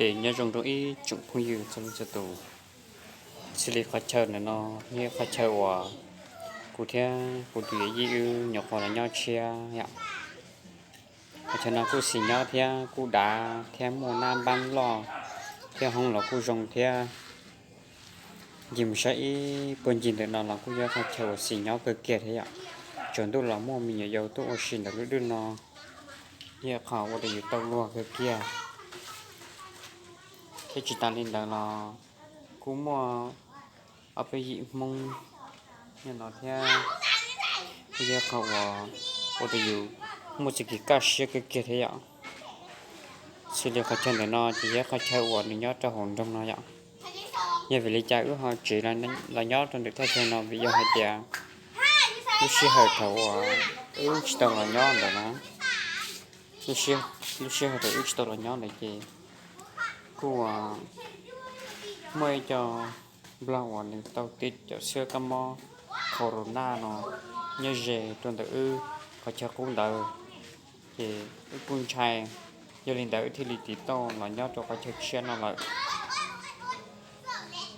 Es nyob zoo rau ib tsoom phooj ywg txhua leej txhua tus. Xws li qhov chaw ntawm no yog qhov chaw uas kuv thiab kuv tus yawm yij wb nyuam qhuav los nyob tshiab yom. Qhov chaw no kuj xis nyob thiab kuj dav thiab muaj nab npab loj thiab hoob los kuj zoo thiab. Ncig mus saib ib puag ncig ntawm no los kuj yog qhov chaw uas xis nyob kawg kiag thiab yom. Tsaus ntuj los muaj me nyuam yaus tuaj ua si ntawm lub dwj no, yog qhov ua rau yus tau luag kawg kiag. Thiab tsis tas li ntawd los kuj muaj ob peb yim Hmoob nyob no thiab, kuj yog qhov uas ua rau yus muaj txoj kev kaj siab kawg kiag thiab yom. Xws li qhov chaw ntawm no ces yog qhov chaw uas nws nyob rau hauv nroog no yom. Yog vim li cas wb ho tsev los nyob rau ntawm thaj chaw no? Vim yog hais tias lub sij hawm thaum uas wb tsis tau los nyob ntawd na, lub sij hawm thaum wb tsis tau los nyob ntawd ces kuj muaj ib co Nplog uas nws tau tib cov xwb kab mob corona no nyob ze rau ntawm wb qhov chaw qub ntawd, ces wb kuj ntshai. Yog li ntawd wb thiaj li tiv tauj los nyob rau qhov chaw tshiab no lawm.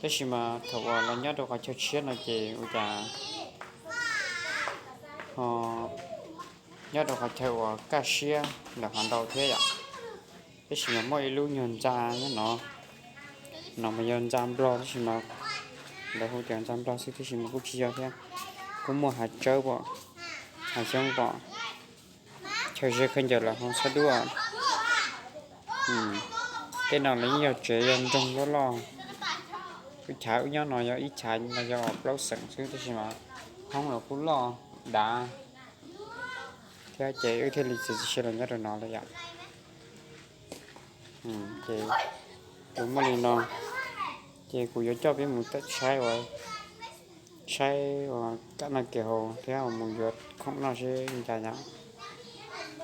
Tab sis mas thaum uas los nyob rau qhov chaw tshiab no ces ua cas ho nyob rau qhov chaw uas kaj siab ntawm qhov ntau thiab yom. Tab sis mas muaj ib lub nyuag ntxa nyob no, no mas yog ntxa Nplog tab sis mas lawv hu tias ntxa Nplog xwb tab sis mas kuj tsis yog thiab. Kuj muaj hav tsawb pom, hav xyoob pom, chaw ze khaub ncaws los ho sab duaj. Tej no los yeej yog tsev yog nroog loj loj. Wb chav wb nyob no yog ib chav no yog plaub xeem xwb tab sis mas hoob los kuj loj dav thiab ces wb thiaj li txiav txim siab los nyob rau no lawm yom. Ces kuv muaj li no, ces kuv yuav coj peb mus saib uas, saib uas kaj no kiag hauv thiab mus yuav khoom noj seb li cas yom.